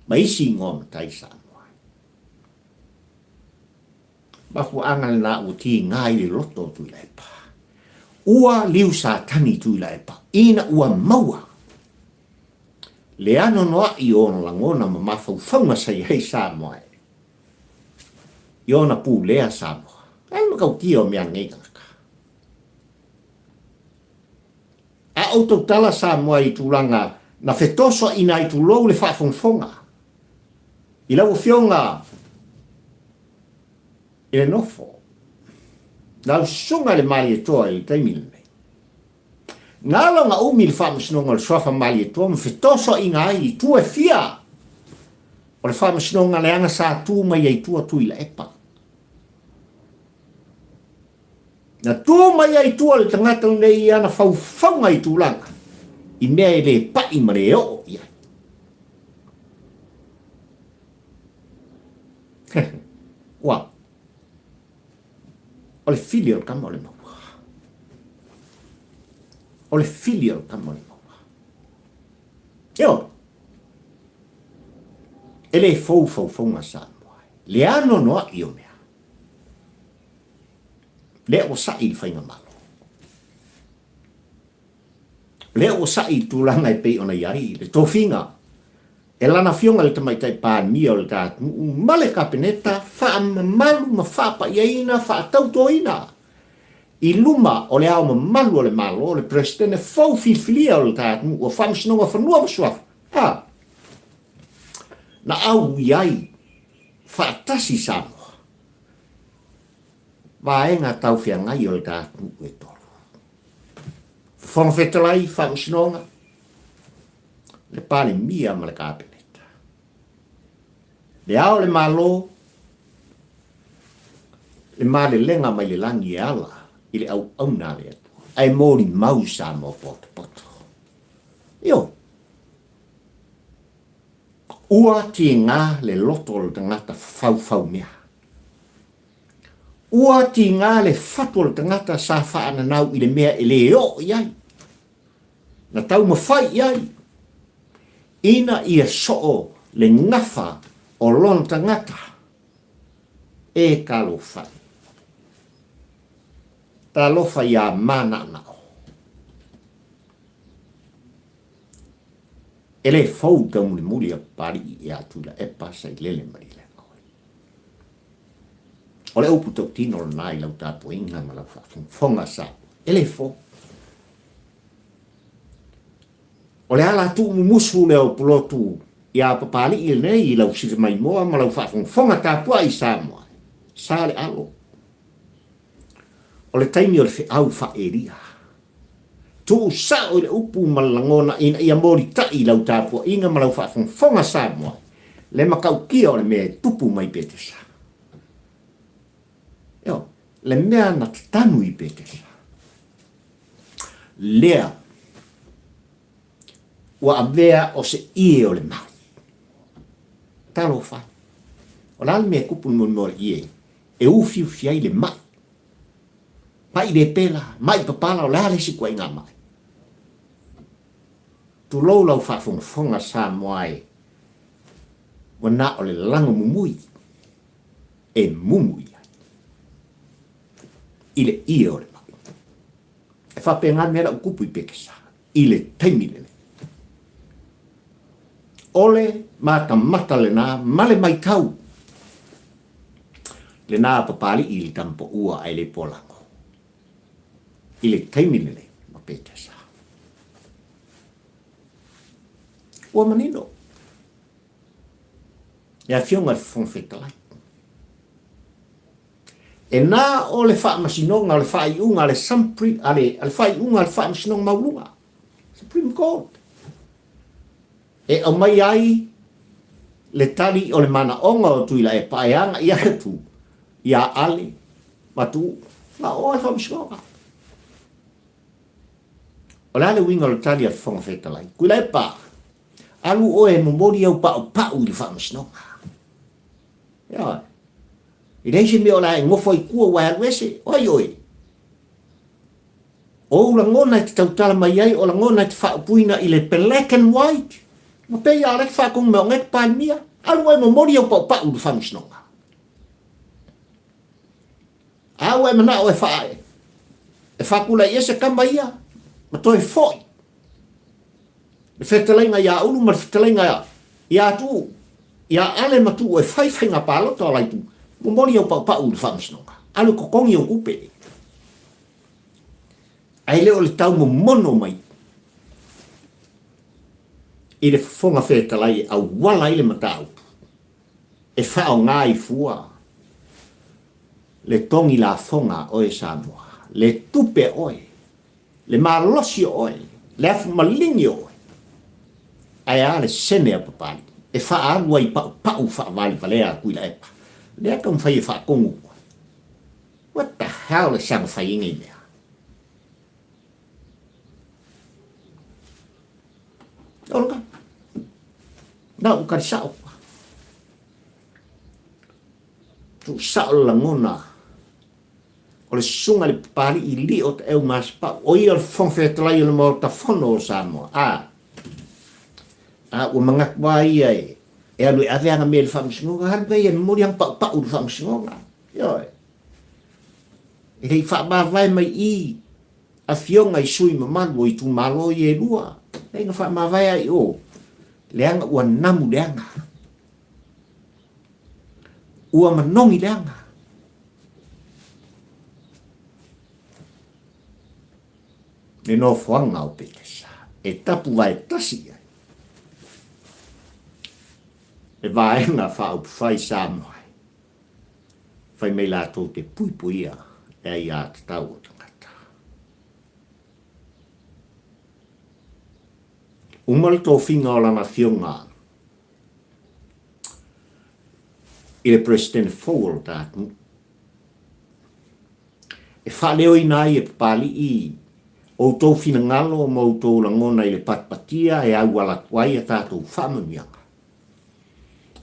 ma isi igoa matai Samoa. Mafuaaga lena ua tiga i le loto o Tuilaepa. Ua liu Satani i Tuilaepa ina ua maua le anoanoai o ona lagona ma mafaufauga sa i ai Samoa e i ona pulea Samoa. Ai le matautia o mea nei tagata. A ou tautala Samoa i tulaga na fetosoaina ai tulou le faafogafoga i lau Afioga i le nofo, lau Susuga i le Malietoa i le taimi lenei. Na ala ona umi le Faamasinoga o le Suafa Malietoa ma fetosoaina ai i tua e fia o le Faamasinoga leaga sa tu mai ai tua Tuilaepa. Na tu mai ai tua le tagata lenei i ana faufauga i tulaga i mea e le pai ma le oo i ai. Ua, o le fili o le tama o le maua. O le fili o le tama o le maua. Ioe, e le fou faufauga Samoa. Le anoanoai o mea. Lea ua sa'i i le faigamalo. Lea ua sa'i i le tulaga e pei ona i ai le tofiga e lana Afioga i le Tamaitai Palemia o le ta atunuu ma le Kapeneta faamamalu ma faapaiaina, faatautoina i luma o le Ao Mamalu o le Malo, le Peresetene fou filifilia o le ta atunuu o Faamasinoga Fanua ma Suafa, a na au i ai faatasi Samoa. Vaega taufeagai o le ta atunuu e tolu. Fofoga Fetalai, Faamasinoga, le Palemia ma le Kapeneta. Le Ao o le Malo, le malelega mai le lagi e ala i le auauna a le Atua, ae molimau Samoa potopoto. Ioe. Ua tiga le loto o le tagata faufau mea. Ua tiga le fatu o le tagata sa faananau i le mea e le oo i ai, na taumafai i ai, ina ia soo le gafa o lona tagata. E talofa e. Talofa iā Manaanao. E le fou taumulimuli a Papalii ia Tuilaepa Sailele Malielegaoi. O le upu tautino lena i lau tapuaiga ma lau faafogafoga sa e le fou. O le ala tuumumusu lea o Pulotu ia Papalii lenei i lau silamaimoa ma lau faafogafoga tapuai i Samoa, sa le alo. O le taimi o le feau faa-Elia. Tuu sao i le upu ma le lagona ina ia molitai i lau tapuaiga ma lau faafogafoga Samoa le matautia o le mea e tupu mai Petesa. Ioe, le mea na tatanu i Petesa. Lea ua avea o se ie o le mai. Talofa e. O le a le mea e tupu i le mea o le ie e ufiufi ai le mai? Maʻi le pela, maʻi papala, o le a le isi ituaiga maʻi? Tulou lau faafogafoga Samoa e, ua na o le lago mumui e mumu i ai i le ie o le maʻi. E faapena le mea la ua tupu i Pekesa i le taimi lenei. O le matamata lena ma le maitau lena a Papalii i le tamapaua ae le polago i le taimi lenei ma Petesa. Ua manino le Afioga i le Fofoga Fetalai. E na o le faamasinoga o le faaiuga a le Sumpri, a le, a le faaiuga a le Faamasinoga Maualuga, Supreme Court, e aumai ai le tali o le manaoga o Tuilaepa e agaia atu iā Ale ma Tuuu. Na o le Faamasinoga. O le a le uiga o le tali a le Fofoga Fetalai? Tuilaepa, alu oe e momoli au paupau i le faamasinoga. Ioe. E leai se mea o le a e nofo ai i tua ua e alu ese. O ai oe? O ou lagona e te tautala mai ai, o lagona e te faaupuina i le black and white. Ma pei a o la e te faatonu mai o na e te Palemia. Alu oe e momoli au paupau i le faamasinoga. A ua e manao e faa e faatulai ese tama ia ma toe foi le fetalaiga ia Ulu ma le fetalaiga ia Tuu, ia Ale ma Tuu e fai faiga palota o la itu, momoli au paupau i le faamasinoga, alu e totogi au tupe. Ae le o le tau momono mai i le Fofoga Fetalai e auala ai le mataupu e faaaoga ai fua le togi lafoga a oe Samoa, le tupe a oe, le malosi o oe, le afu maligi o oe, ae a le sene a Papalii e faaalu ai i paupau faavalevalea a Tuilaepa, lea e taumafai e faatonu ua. What the hell e saga fai ai nei mea? Olga, na ua tali sao. Tuusao le lagona o le susuga i le Papalii Lio Taeu Masepau, o ia o le Fofoga Fetalai o le Maota Fono o Samoa. A, a ua manatu lava ia e, e alu e ave ana mea i le faamasinoga, alu ia e momoli ana paupau i le faamasinoga. Ioe. E le i faamavae mai i afioga i sui mamalu o itumalo ia e lua, leai na faamavae lava i o, leaga ua namu leaga. Ua manogi leaga. Le nofoaga o Petesa e tapuvae tasi i ai le Vaega Faaupufai Samoa e fai mai latou te puipuia le aiatatau o tagata. Uma le tofiga o lana afioga i le Peresetene fou o lo ta atunuu, e faaleoina ai e Papalii outou finagalo ma outou lagona i le patipatia e auala atu ai a tatou faamanuiaga.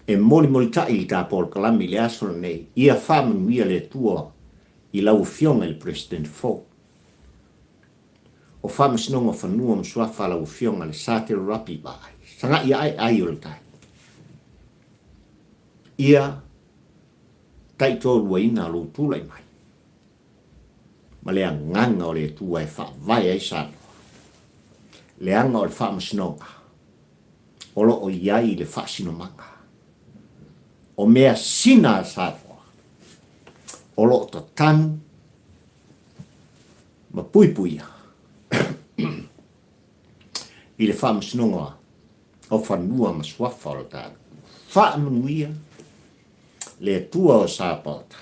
E molimolitai le ta polokalame i le aso lenei, ia faamanuia le Atua i lau Afioga i le Peresetene fou. O Faamasinoga o Fanua ma Suafa a lau Afioga le Satero Rapi Vaai, sagai ae ai o le tai. Ia taitoaluaina lou tulai mai ma le agaga o le Atua e faavae ai Samoa, leaga o le Faamasinoga o lo o i ai le faasinomaga o measina a Samoa o lo o tatanu ma puipuia i le Faamasinoga o Fanua ma Suafa o le tatou Faamanuia le Atua o Sapaota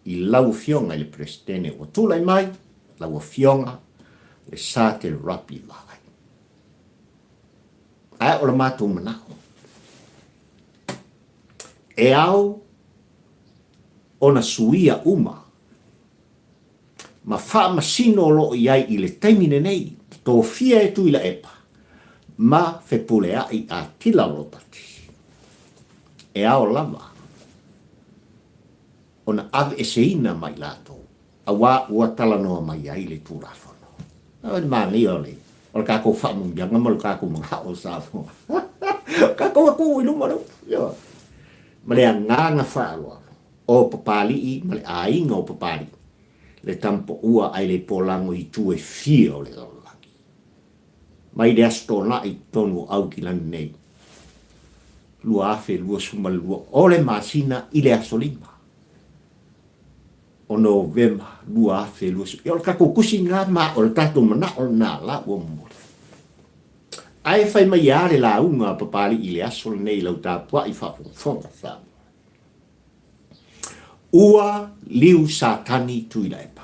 i lau Afioga i le Peresetene ua tulai mai, lau Afioga le Sate Rapi Vaai. Ae o le matou manao, e ao ona suia uma ma faamasino o lo o i ai i le taimi lenei, tofia e Tuilaepa ma Fepuleai Atila Ropati. E ao lava ona aveeseina ma i latou, auā ua talanoa mai ai le Tulafono. O le manaia o le o le tatou faamanuiaga ma le tatou manao o Samoa. O tatou atunuu i luma o le upu, ioe. Ma le agaga faaaloalo. O Papalii ma le aiga o Papalii, le tama-paua ae le polago i itu e fia o le lalolagi. Mai le Aso Toonai i totonu o Aukilani nei, 2022, o le masina i le aso lima o Novema 2020. Ia o le tatou tusi lena ma o le tatou manao lena la ua momoli. Ae fai mai e a le lauga a Papalii i le aso lenei i lau tapuai faafogafoga Samoa. Ua liu Satani Tuilaepa.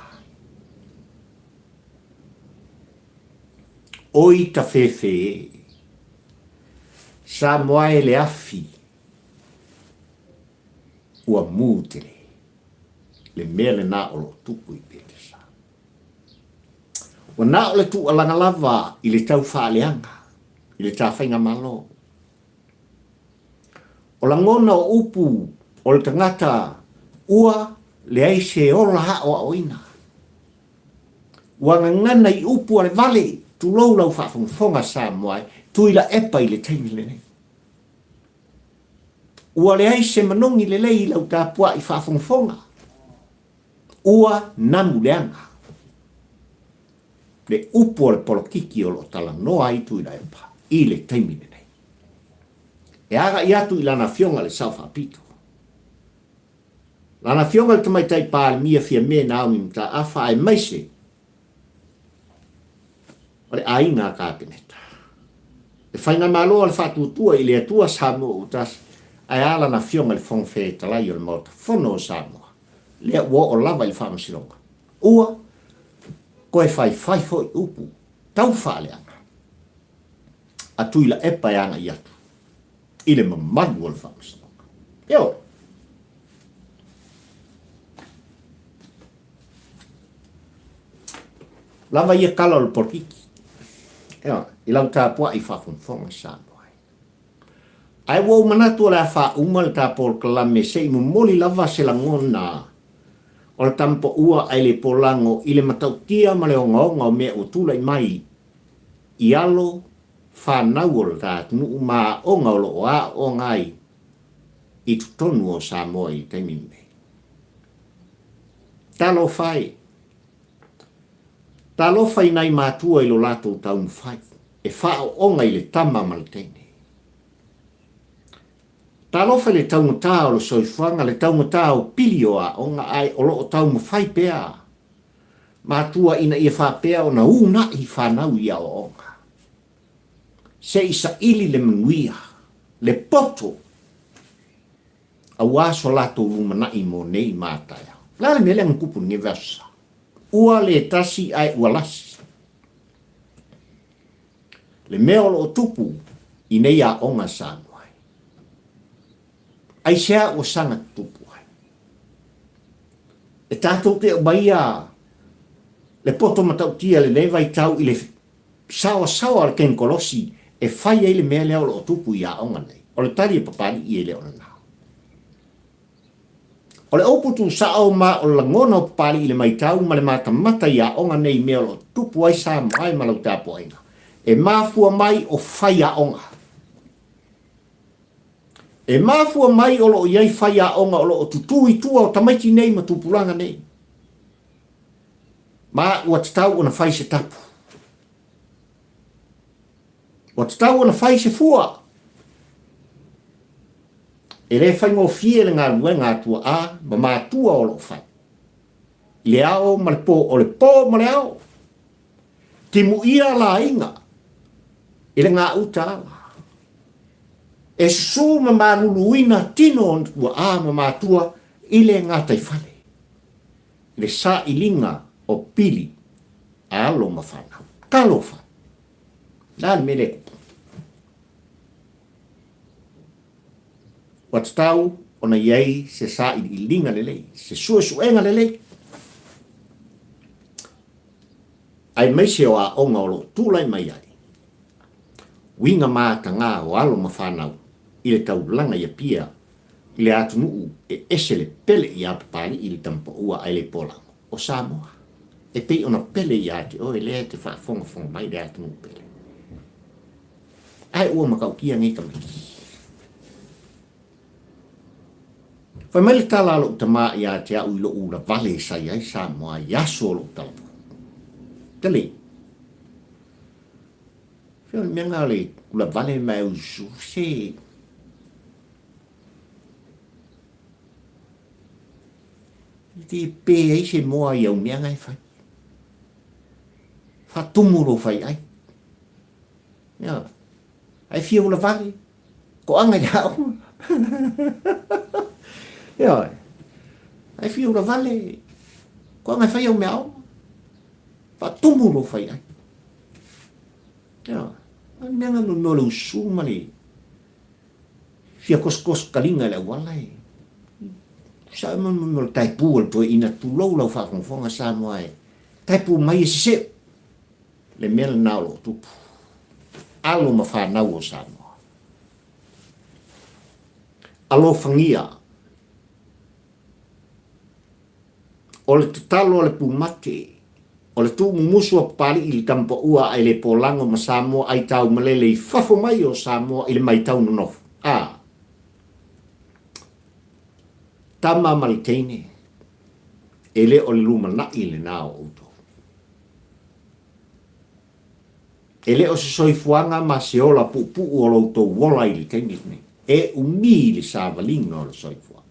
Oi tafefe e. Samoa e le afi ua mu tele. Le mea lena o lo o tupu i Petesa. Ua na o le tuualaga lava i le tau faaleaga i le ta faigamalo. O lagona o upu o le tagata ua leai se ola aoaoina. Ua gagana i upu a le vale, tulou lau faafogafoga Samoa e, Tuilaepa i le taimi lenei. Ua leai se manogi lelei i lau tapuai faafogafoga. Ua namu leaga le upu o le polokiki o lo o talanoa ai Tuilaepa i le taimi lenei. E agai atu i lana Afioga i le Sao Faapito, lana Afioga i le Tamaitai Palemia Fiame Naomi Mataafa aemaise o le aiga a Kapeneta. Le Faigamalo a le Faatuatua i le Atua Samoa ua tasi, ae a lana Afioga i le Fofoga Fetalai o le Maota Fono o Samoa, lea ua oo lava i le Faamasinoga, ua toe faifai foi upu tau faaleaga a Tuilaepa e agai atu i le mamalu o le Faamasinoga. Ioe. Lava ia tala o le polokiki. Ioe, i lau tapuai faafogafoga Samoa ai. Ae ua ou manatu o le a faauma le ta polokalame se i momoli lava se lagona o le tamapaua ae le polago i le matautia ma le ogaoga o mea ua tulai mai i alo fanau o le ta atunuu ma aoga o lo o aooga ai i totonu o Samoa i le taimi lenei. Talofa e! Talofa i nai matua i lo latou taumafai e faaooga i le tama ma le teine. Talofa i le taugata o le soifuaga, le taugata o pili o aoga ae o lo o taumafai pea matua ina ia faapea ona una'i fanau i aoaoga. Se i saili le manuia, le poto aua so latou lumanai mo nei ma a taeao. O le a le mea lea na tupu i lenei vaiaso sa? Ua le tasi ae ua lasi. Le mea o lo o tupu i nei aoga Samoa ai. Aisea ua saga tutupu ai? E tatou te aumaia le poto matautia i lenei vaitau i le saoasaoa o le tenikolosi e fai ai le mea lea o lo o tupu i aoga nei. O le tali a Papalii e le o lena. O le upu tuusao ma o le lagona o Papalii i le matau ma le matamata i aoga nei i mea o lo o tupu ai Samoa e ma lau tapuaiga, e mafua mai o faiaoga. E mafua mai o lo o i ai faiaoga o lo o tutū i tua o tamaiti nei ma tupulaga nei. Ma ua tatau ona fai se tapu. Ua tatau ona fai se fua. E le faigofie le galuega a tuaa ma matua o lo o fai. I le ao ma le po, o le po ma le ao. Timuia laiga i le gauta ala. E susu ma maluluina tino o tuaa ma matua i le gataifale. Le sailiga o pili a alo ma fanau. Talofa! Le a le mea lea e tupu? Ua tatau ona i ai se sailiiliga lelei, se suesuega lelei, aemaise o aoga o lo o tulai mai ai uiga matagā o alo ma fanau i le taulaga i Apia i le atunuu e ese le pele iā Papalii i le tamapaua ae le polago o Samoa e pei ona pele iā te oe lea e te faafogafoga mai le atunuu pele. Ae ua matautia nei tamaiti. Fai mai le tala a lou tamā iā te au i lou ula vale e sai ai Samoa i aso o lou talavou. Tele. Fea o le mea nga o le ula vale ma e usu se Te pē ai se moa i au mea nga e fai. Faatumu lou fai ai. Ia. Ai fia ula vale. Koaga i le aoga. Ioe. Ai fia ula vale. Koaga e fai au mea aoga. Faatumu lou fai ai. Ioe. Ai mea nga no le usu ma le fia kosikosi kaliga i le auala e. Sa mo le taipū o le toeaina tulou lau faafogafoga Samoa e taipū mai e seseu. Le mea lena o lo o tupu. Alo ma fanau o Samoa. Alofagia. O le tatalo a le pumate, o le tuumumusu a Papali'i i le Tamapaua a le Polago ma Samoa ai taumalele i fafo mai o Samoa i le maitau nonofo. A Tama ma le teine, e le o le lumanai lena o outou. E le o se soifuaga ma se ola puupuu o lo outou ola i le taimi lenei. E umi le savaliga o le soifuaga.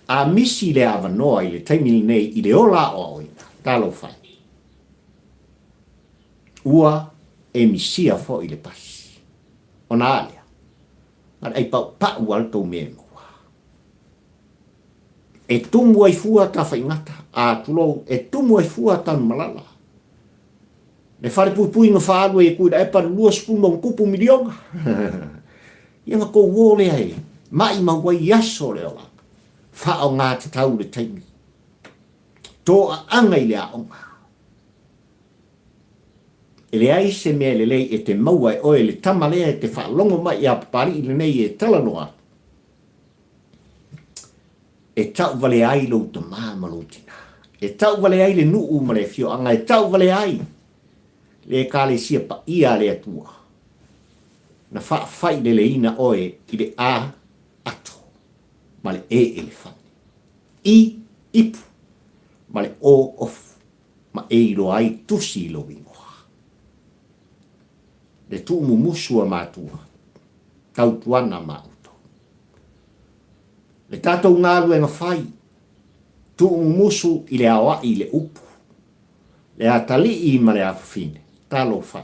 A misi le avanoa i le taimi lenei i le ola aoaoina, talofa e, ua e misia foi le pasi. Ona a lea? Na o le ai paupau lava le tou mea e maua. E tumu ai fua Tafaigata, a tulou, e tumu ai fua Tanumalala. Le falepuipuiga faaalu ai e Tuilaepa le 20 ma ona tupu miliona. Ia na tou o lea e maimau ai i aso o le olaga. Faaaoga tatau le taimi. Toaaga i le aoga. E leai se mea lelei e te maua e oe le tama lea e te faalogo mai ia Papali'i lenei e talanoa atu. E tauvalea ai lou tama ma lou tina. E tauvalea ai le nuu ma le afioaga. E tauvalea ai le Ekalesia paia a le Atua na faafaileleina oe i le A, ato, ma le E, elefane, I, ipu, ma le O, ofu, ma e iloa ai tusi i lou igoa. Le tuumumusu a matua, tautuana ma outou. Le tatou galuega fai, tuumumusu i le aoai i le upu, le atalii ma le afafine, talofa e.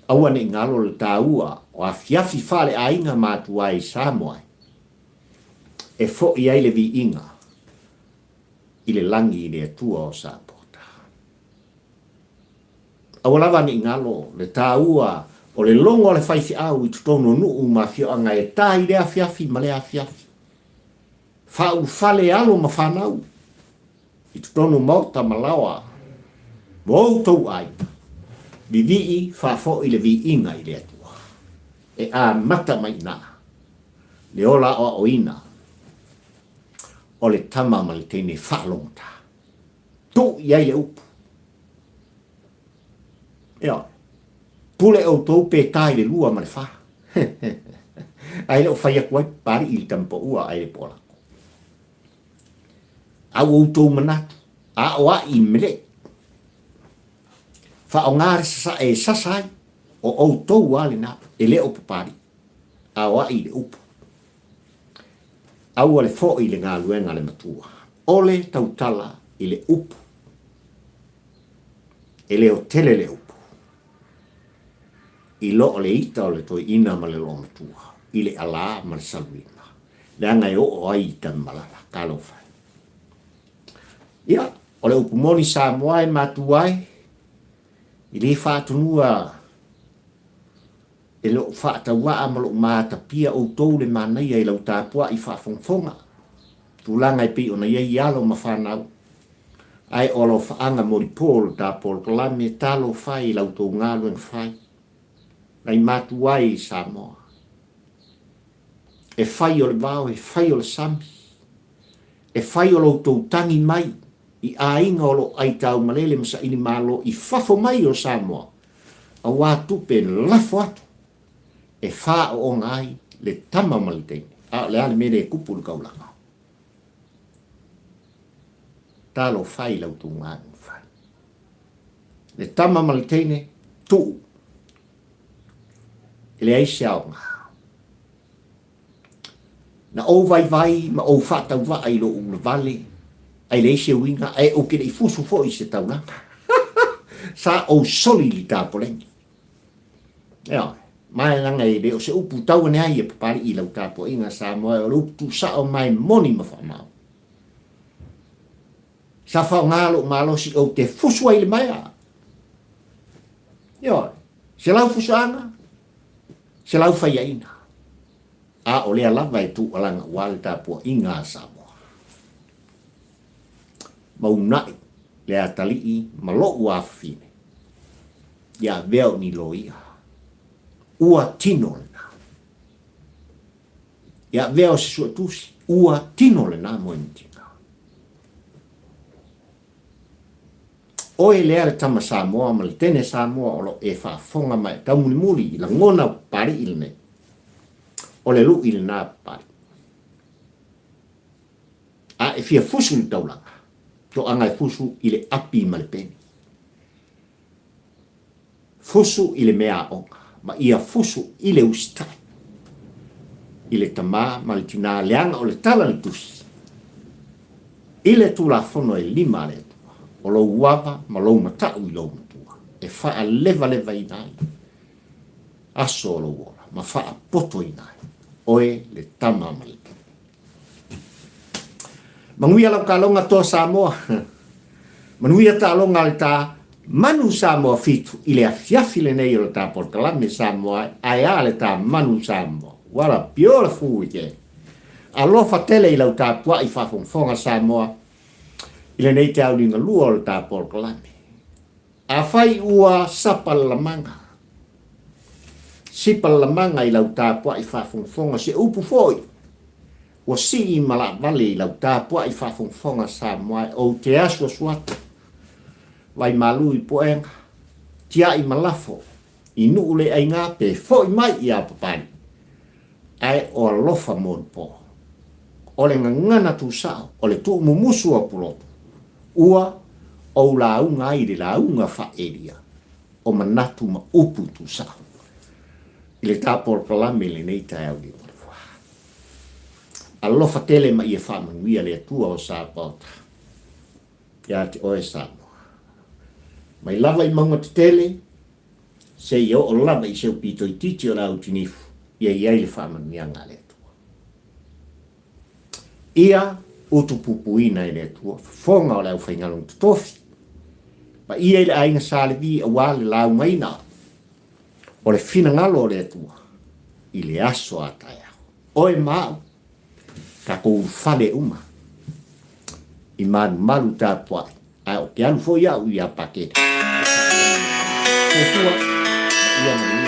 Aua ne i galo le taua o afiafi faaleaiga matua i Samoa e foi ai le viiga i le lagi i le Atua o Sapota. Aua lava ne i galo le taua o le logo a le faifeau i totonu o nuu ma afioaga e ta i lea afiafi ma lea afiafi. Faaulufale alo ma fanau i totonu o maota ma laoa ma outou aiga, vivii faafoi le viiga i le Atua. E amata mai i ina le ola aoaoina o le tama ma le teine faalogota. Tuu i ai le upu. Ioe. Pule outou pe ta i le 2 ma le 4. Ae le o fai atu ai Papali'i i le tama paua ae le poalako. A ua outou manatu, aoa'i i melei. Faaaoga le sasae e sasa ai, o outou lava lena, e le o Papali'i. Aoa'i i le upu. Aua le foi le galuega a le matua. Ole tautala i le upu. E leo tele le upu. I loo le ita o le toeaina ma le loomatua, i le alā ma le saluima, leaga e oo ai i Tanumalala. Talofa e. Ia, o le upu moni Samoa e matua ai, i le faatunua E le o faatauaa ma lou matapia outou le manaia i lau tapuai faafogafoga, tulaga e pei ona i ai alo ma fanau. Ae o alofaaga molipo lo ta polokalame talofa i la outou galuega fai, nai matua ai i Samoa. E fai o le vao, e fai o le sami, e fai o lo outou tagi mai i aiga o lo o aitaumalele ma saili malo i fafo mai o Samoa, aua tupe lafo atu e faaooga ai le tama ma le teine. A o le a le mea lea e tupu i le taulaga? Talofa i la outou galuega fai. Le tama ma le teine, tuu. E leai se aoga. Na ou vaivai ma ou faatauvaa i lou ulavale, ae leai se uiga, ae ou te le i fusu foi i se taulaga. Sa ou soli i le tapoleni. Ioe, ma e leaga e le o se upu tau ane ai e Papali'i i lau tapuaiga Samoa, o le upu tuusao ma e moni ma faamaoni. Sa faaaoga lou malosi ou te fusu ai i le maea. Ioe, 100 fusaaga, 100 faiaina. A o lea lava e tuualaga aua le tapuaiga a Samoa. Maunai. le atalii ma lo'u afafine ia avea o ni loia. Ua tino lena. Ia avea o se suetusi. Ua tino lena moemitiga. Oe lea le tama Samoa ma le tene Samoa o lo e faafofoga ma e taumulimuli i lagona o Papalii lenei. O le lu'i lena Papalii. A e fia fusu i le taulaga, toaga e fusu i le api ma le peni. Fusu i le meaaoga, ma ia fusu i le usitai i le tama ma le tinā, leaga o le tala le tusi i le Tulafono e lima a le Atua, o lou ava ma lou mata'u i lou matua, e faalevalevaina ai aso o lou ola ma faapotoina ai oe le tama ma le tane. Manuia lau taaloga toa Samoa. Manuia taaloga a le ta Manu Samoa Fitu i le afiafi lenei o le ta polokalame Samoa ae a le ta Manu Samoa. What a beautiful weekend. Alofa tele i lau tapuai faafogafoga Samoa i lenei te auligalua o le ta polokalame. Afai ua sapa le lamaga, sipa le lamaga i lau tapuai faafogafoga, se upu foi ua sii ma laavale i lau tapuai faafogafoga Samoa e ou te asuasu atu, vaimalu i puega, tiai ma lafo i nuu le aiga pe foi mai ia Papalii. Ae o alofa molipo. O le gagana tusao, o le tuumumusu o Pulotu, ua ou lauga ai i le lauga faa-Elia o manatu ma upu tusao i le ta polokalame i lenei taeao liugalua. Alofa tele ma ia faamanuia le Atua o Sapaota ia te oe Samoa. Mai lava i mauga tetele, seia oo lava i seu pito itiiti o le autinifu, ia i ai le faamanuiaga a le Atua. Ia utupupuina e le Atua fofoga o le aufaigaluega totofi, paia i le aiga Sa Levi aua le laugaina o le finagalo o le Atua i le aso a taeao. Oe ma au, tatou ulufale uma i malumalu tapuai, ae ou te alu foi au ia Pakele. Soifua ma ia manuia.